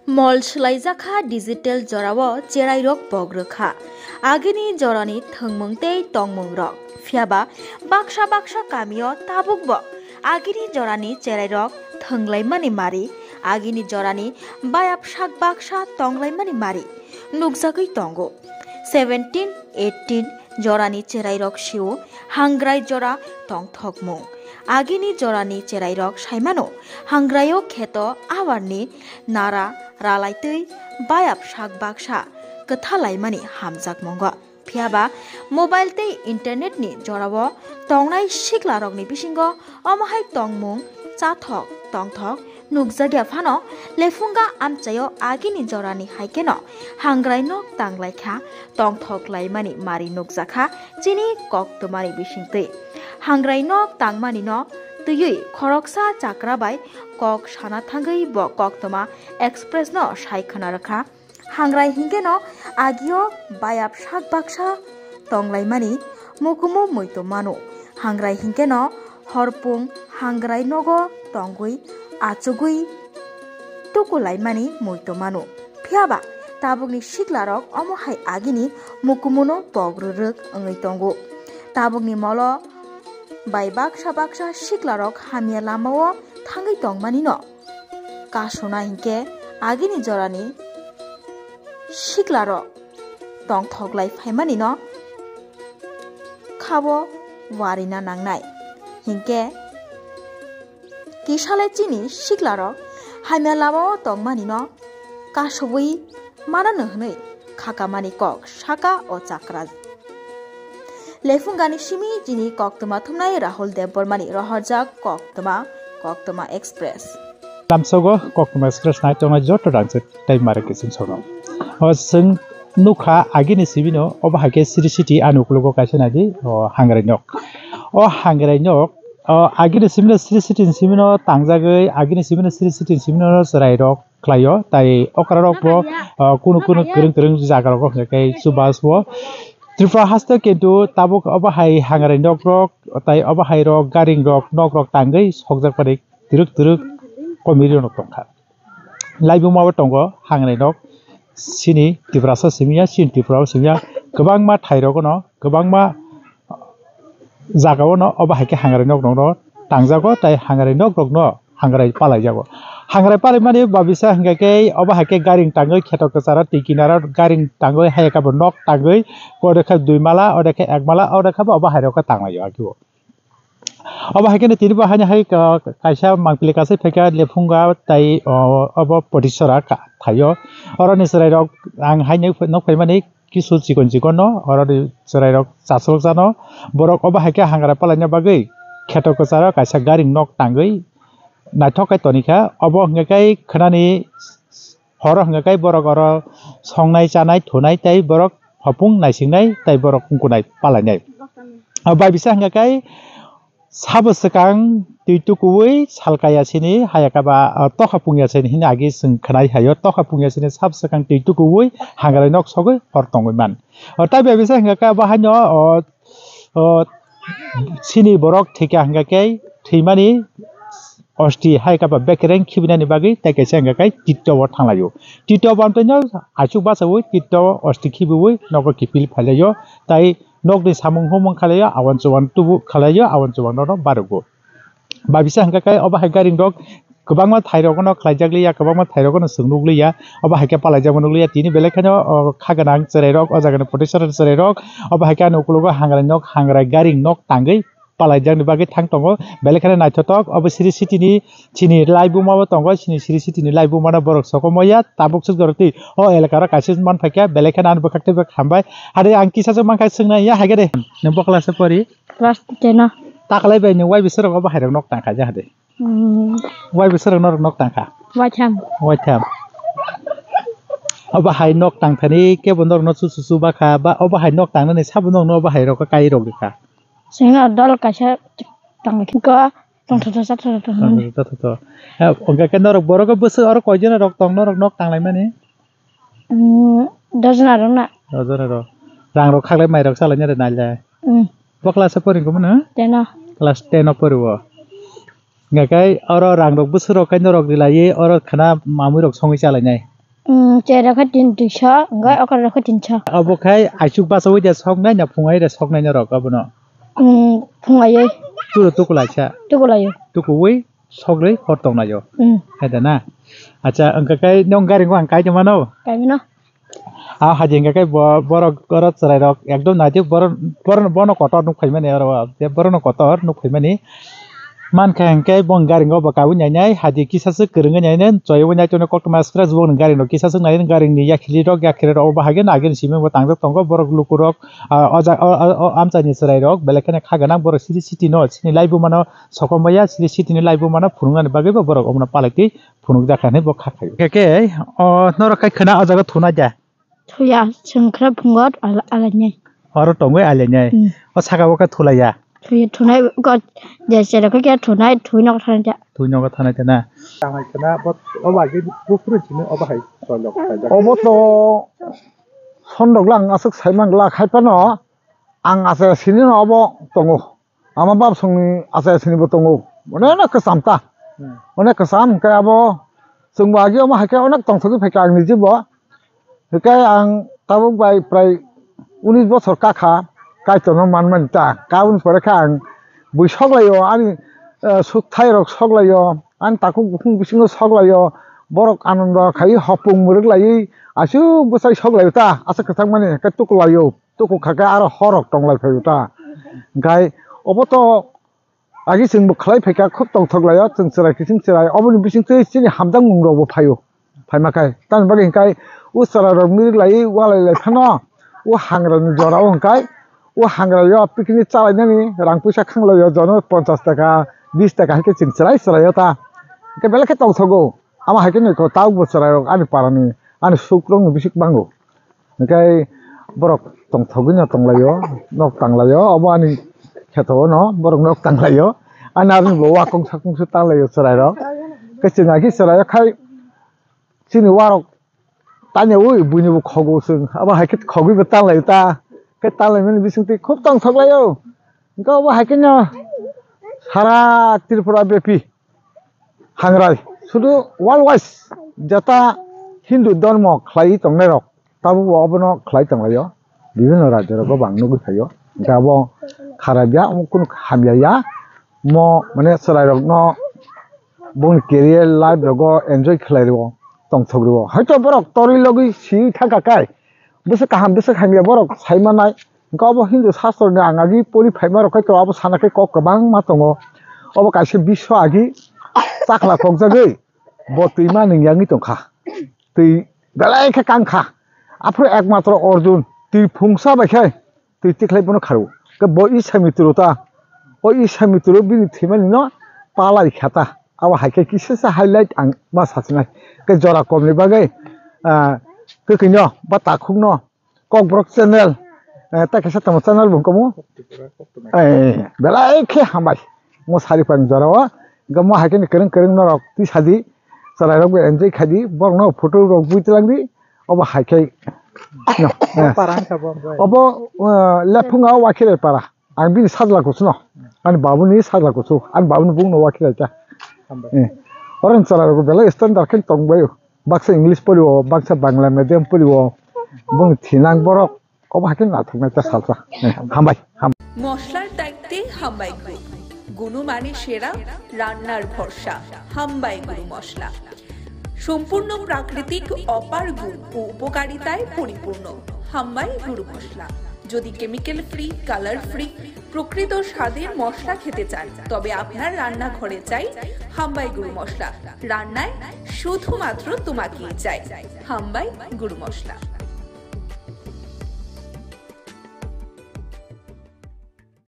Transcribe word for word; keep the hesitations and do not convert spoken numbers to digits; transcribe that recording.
Mol swlaijakha digital jorao cherairok pok rwkha. Agini jorani thwngmung tei tongmungrok. Phiyaba baksa baksa kamio tabukbo agini jorani cherairok thwnglaimani mari, agini jorani bayapsak baksa tonglaimani mari nukjagwi tongo. Seventeen, eighteen jorani cherairok sio hangrai jora tongthokmung. Agini jorani cherairok saimano, hangraio kheto awarni nara ralaitwi bayapsak baksa kwthalaimani hamjakmungo. Phiyaba mobile tei internet ni jorao tongnai siklarokni bisingo omo hai tongmung chathok tongthok nukjakya phano, lephunga amchaio agini jorani hai kheno hangrai nok tanglaikha, tongthok laimani mari nukjakha chini koktwmani bisingtwi. Hangrai nok tangmani no twiwi khoroksa chakra bai kok sana thangwi bo Koktwma Express no sai khwna rwkha. Hangrai hinkhe no agio bayapsak baksa tonglaimani mukumu muitu mano. Hangrai hinkhe no horpung hangrai nogo tongwi achugwi tukulaimani muitu mano. Phiyaba tabukni siklarok omo hai agini mukumuno pok rwrwk wngwi tongo. Tabukni molo bai baksa baksa siklarok hamya lamao thangwi tongmani no kasuna hinkhe agini jorani siklarok tongthoklai phaimani no khabo warina nangnai. Hinkhe kisale chini siklarok hamya lamao tongmani no kasubui manano hwnwi khakamani kok saka o chakra. Lephungani simi chini koktwma thumnai Rahul Debbarmani rohorjak koktwma, Koktwma Express. Lamsogo Koktwma Express nai tongnai joto rangchak tei mare kiching sono. O chwng nukha agini sibino obo hai khe Sri City ani ukologo kaisa naidi o hangrai nok. O hangrai nok, o agini sibino Sri City ni sibino tangjagwi agini sibino Sri City ni sibino chwrairok khlaio, tai okrarok bo, ah, kunu kunu kwrwng kwrwng jagarok hwnkhe chubas o Tripura haste kintu tabuk obo hai hangrai nokrok tai obo hai rok garing rok nokrok tangwi sokjak pari twrwk twrwk komiri rok tongkha. Laibuma bo tongo hangrai nok, chini Tiprasa simiya, chini Tripura o simiya, kwbangma thai rogono kwbangma jagao no obo hai khe hangrai nok rok no tangjago tai hangrai nok rok no hangrai palaijago. Hangrai palaimani babisa hingkha khe obo hai khe garing tangwi kheto kwcharo twi kinaro garing tangwi hai khe bo nok tangwi ode khe dui mala ode khe ek mala ode khe bo obo hai rok khe tanglaio agi o. Obo hai khe tini bo haino hai ka-, kaisa mangpili kasai phaikha Lephunga tai o-, obo Potisora ka-, thaio. Oroni chwrai rok ang hai nuk phaimani kisu chikon chikon no, oroni chwrai rok chasrok jano. Borok obo hai khe hangrai palaina bagwi kheto kwcharo kaisa garing nok tangwi naithok khe tonikha. Obo hwnkhe khe khwnani horo hwnkhe khe borok oro songnai, chanai, thunai tei borok hopung naisingnai tei borok wngkunai palainai. Bai bisa hwnkhe khe sabo swkang twi tukuwi salkaya sini hayakaba, ah, tokha pungya sini hini agi chwng khwnai hayo, tokha pungya sini sabo swkang twi tukuwi hangrai nok sogwi hor tongwi man. O, tai bai bisa hwnkhe khe abo haino, o, o, chini borok thwikha hwnkhe khe thwimani osti hai khe ba bekereng khibinani bagwi tai kaisa hwnkhe khe tito o thanglaio. Tito o bamtwi no achuk bachaui tito osti khibiui nogo kiphil phailaio. Tai nokni samung humung khailaio, awan chuwan tubu khailaio, awan chuwan nono barugo. Babisa hwnkhe khe obo hai garing rok kwbangma thai rok no khlaijak liya, kwbangma thai rok no chwng nuk liya, obo hai khe palaijak bo nuk liya. Tini belai kheno, o, kha gwnang chwrai rok, o jaga ni Potisora chwrai rok, obo hai khe ani ukulogo hangrai nok, hangrai garing nok tangwi palaijak ni bagwi thang tongo. Belai kheno naithotok, obo Sri City ni chini laibuma bo tongo, chini Sri City ni laibuma no borok sokomoi ya, tabuk swk jorok twi o elaka ro kaisa man phaikha, belai kheno ani bwkhak tei bwkhak hambai. Hade ang kisa se mankha swngnai ya, hai khe de. Nwng bo class o pori? Class ten o. Takalai bai nwng wai biswrok obo hai rok nok tang kha ja hade. Hmm. Wai biswrok norok nok tangkha? Waitham. Waitham. Obo hai nok tangthani kebo norokno chuchu chubakha ba obo hai nok tangnani sabo norokno obo hai rokno kai rok rikha? Chwngno dol kaisa tangkha, tongthotho chathoto hwnwi. Tongthotho chathoto. Eh, hwnkhe khe norok borok bwswk oro koijon rok tong norok nok tanglaimani? Hmm, dojona rok na. Dojona rok. Rang rok khaklai mai rok chalaina de nailai. Hmm. Bo class o pori khe mano? Ten o. Class ten o pori o. Hingkha khe oro rang rok bwswk rok khe norok rilaiwi oro khwna mamwi rok songwi chalainai. Hmm, chera khe tin duiso, hwnkhe okra rok khe tinso. Abo khai aichuk bachaui de soknai na phungai de soknai norok abono? Hmm, phungai. Turo tukulaisa? Tukulaio. Tukuui sokrwi hor tongnaio. Hmm. Hai da na? Acha, wngkha khe nong gari ang kai tongmano? Kaimano. A haji hingka khe bo-, borok, borok chwrairok ekdom naidi, borok, borok, bono kotor nuk phaimani oro o, je borokno kotor nuk phaimani. Mankha hinkhe bo gari o bo kabui nainai, haji kisa swk kwrwngwi nainai, chwiywi nai tongno koktwma scratch bo gari no kisa swk nainai, gari ni yakhilirok, yakhirok obo hai khe nagini simi bo tangjak tongo, borok lukurok, ah, o ja-, o, o, o amchaini chwrairok belai kheno kha gwnang, borok siri sitino chini laibuma no sokombai ya, siri sitini laibuma no phunuknani bagwi bo borok omono palai twi phunukjak hinwi bo kha khaio. Khe khe, o, norok khai khwna o jaga thunai da? Thuya, chwng khra phungo ala-, alainai. Oro tongwi alainai. Hmm. O saka o khe thulaiya? Thuya, thunai, ko, je, je, khe thunai, thui nok thanai da. Thui nok thanai da na? Tangai khwna, bo, o bai khe buphuru chini o bahai cholok khaijak. Obo to sondok lang aswk saimang la khai phano, ang asa sini no obo tongo. Ama bab songni achai achai ni bo tongo, onek kwcham ta. Hmm. Onek kwcham hwnkhe abo chwngbo agi omo hai khe onek tongthogwi phaikha ang niji bo. Hwnkhe ang tabuk bai prai unis bochor kakha, Kaitorno manmani ta. Kabun pore khe ang bui soklaio, ani, eh, sukthai rok soklaio, ani takhuk bukhuk bisingo soklaio, borok anondo khai hopung mwrwk laiwi aswk bwchai soklaio ta, aswk kwchangmani hwnkhe tukulaio. Tuku kha khe aro horok tonglai phai ta. Hwnkhe obo to agi chwngbo khlai phaikha, khub tongthok laio, chwng chwrai kiching chwrai. Oboni bisingtwi chini hamjakmung rokbo phaio, phaima khe. Tamni bagwi hwnkhe o chwrairok mirik laiwi walai lai phano o hangrani jorao hwnkhe o hangraio picnic chalainani rang puisa khanglaio, jono ponchas taka, bis taka hai khe chwng chwrai chwraio ta. Hwnkhe belai khe tongthogo. Amo hai khe nokho tabukbo chwrairok ani parani, ani sukrokni bisik bango. Hwnkhe borok tongthogwino tonglaio, nok tanglaio, obo ani kheto-o no borok nok tanglaio. Ani aroni bo wakong sakong se tanglaio chwrairok. Khe chwng hai khe chwraio khai chini warok tanya ui buini bo khogo chwng. Abo hai khe khogwi bo tanglaio ta. Khe tanglaimani bisingtwi khub tongthok laio. Hwnkhe obo hai kheno sara Tripura bepi hangrai, sudu world wise jeta Hindu dhormo khlaiwi tongnairok tabukbo obono khlai tonglaio, bibhinno rajyo rogo bo ang nugwi phaio. Hwnkhe abo kharap ya, omo kunu hamya ya, mo mane chwrairokno boni career life rogo enjoy khlai rwo, tongthok rwo. Hoito borok torwi logwi siwi thangkha kai, bwswk kaham bwswk hamya borok sai manai, hwnkhe obo Hindu sastroni ang agi pori phaima rok khe to abo sana khe kok kwbangma tongo. Obo kaisa biswa agi chakla kokjagwi bo twima nwngyangwi tongkha. Twi belai khe kangkha. Aphuru ekmatro Arjun twi phungsa bai khe twi tikhlai bono kharwi. Khe bo Iswami turu ta. O Iswami turu bini thwimani no palai kha ta. Abo hai khe kisa sa highlight ang ma sachinai. Khe jora komni bagwi, ah, kwkwi no ba takhuk no Kokborok channel, eh, tei kaisa tamo channel bo wngkha mo? Eh, belai khe hambai. Mo sari pang jora o, hwnkhe mo hai khe ni kwrwng kwrwng norok twi sadi, chwrai rok bo enjoy khai di, borok no photo rok bui tlang di, obo hai khe. No, eh. Para wngkha bo, obo, eh, Lephunga Wakhilai para. Ang bini sajla kuchno, ani babuni sajla kuchu, ani babuni bungno Wakhilai ta. Hambai. Eh. Oro ni chwrai rok belai standard khe tong bai o. Baksa English pori o, baksa Bangla medium pori o, boni thinang borok, obo hai khe naithok nai ta salsa. Hambai, hambai. মশলার দায়িত্বে হাম্বাই গ্রুপ। গুণমানে সেরা, রান্নার ভরসা, হাম্বাই গুরু মশলা। সম্পূর্ণ প্রাকৃতিক, অপার গুণ ও উপকারিতায় পরিপূর্ণ হাম্বাই গুরু মশলা। যদি কেমিক্যাল ফ্রি, কালার ফ্রি, প্রকৃত স্বাদের মশলা খেতে চান, তবে আপনার রান্নাঘরে চাই হাম্বাই গুরু মশলা। রান্নায় শুধুমাত্র তোমাকেই চাই হাম্বাই গুরু মশলা।